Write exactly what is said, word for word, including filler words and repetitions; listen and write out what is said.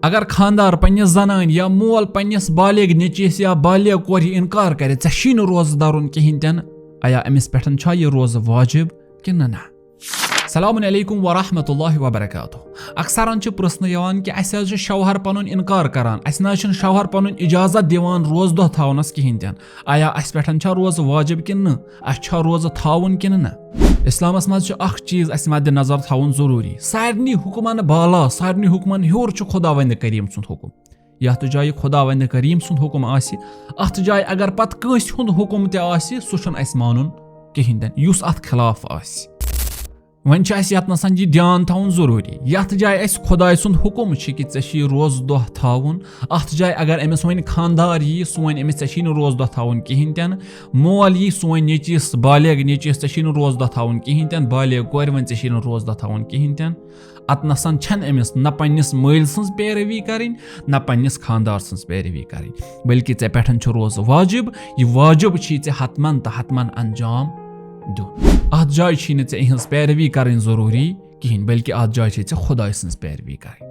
اگر خاندار پننِس زنانہِ یا مول پننِس بالغ نیٚچوِس یا بالغ کورِ انکار کرِ، ژےٚ چھی نہٕ روزٕ دَرُن کِہیٖنۍ تہِ نہٕ، آیا أمِس پٮ۪ٹھ چھا یہِ روزٕ واجب کِنہٕ نہ؟ السلام علیکم ورحمۃ اللہ وبرکاتہ۔ اکثرن چھِ پرژھنہٕ یِوان کہِ اَسہِ حظ چھُ شوہر پنُن انکار کران، اَسہِ نہ حظ چھُنہٕ شوہر پنُن اجازت دِوان روزٕ دۄہ تھاونس کِہیٖنۍ تہِ نہٕ۔ آیا اَسہِ پٮ۪ٹھ چھا روزٕ واجب کِنہٕ نہٕ؟ اَسہِ چھا روزٕ تھاوُن کِنہٕ نہ؟ اسلامس منٛز چھُ اکھ چیٖز اَسہِ مد نظر تھاوُن ضروٗری۔ سارنٕے حُکمن بالا، سارنٕے حُکمن ہیوٚر چھُ خداوند کریم سُنٛد حُکم۔ یتھ جایہِ خداوند کریم سُنٛد حُکم آسہِ، اتھ جایہِ اگر پتہٕ کٲنٛسہِ ہُنٛد حُکم تہِ آسہِ، سُہ چھُنہٕ اَسہِ مانُن کِہیٖنۍ تہِ نہٕ، یُس اتھ خلاف آسہِ۔ وۄنۍ چھُ اَسہِ یتھ نسن یہِ دیان تھاوُن ضروٗری، یتھ جایہِ اَسہِ خداے سُنٛد حُکم چھُ کہِ ژےٚ چھُے روزٕ دۄہ تھاوُن، اتھ جایہِ اگر أمِس وۄنۍ خاندار یی، سُہ وَنہِ أمِس، "ژےٚ چھی نہٕ روزٕ دۄہ تھاوُن کِہیٖنۍ تہِ نہٕ"، مول یی، سُہ وَنہِ نیٚچوِس، بالغ نیٚچوِس، "ژےٚ چھی نہٕ روزٕ دۄہ تھاوُن کِہیٖنۍ تہِ نہٕ"، بالغ کورِ وَنہِ، "ژےٚ چھی نہٕ روزٕ دۄہ تھاوُن کِہیٖنۍ تہِ نہٕ"، اتھ نسن چھنہٕ أمِس نہ پننِس مٲلۍ سٕنٛز پیروی کرٕنۍ، نہ پننِس خاندار سٕنٛز پیروی کرٕنۍ، بلکہِ ژےٚ پٮ۪ٹھ چھُ روزٕ واجب۔ یہِ واجب چھی ژےٚ حتمن تہٕ حتمن انجام دیُن۔ اتھ جایہِ چھی نہٕ ژےٚ یِہنٛز پیروی کرٕنۍ ضروٗری کِہیٖنۍ، بلکہِ اتھ جایہِ چھے ژےٚ خداے سٕنٛز پیروی کرٕنۍ۔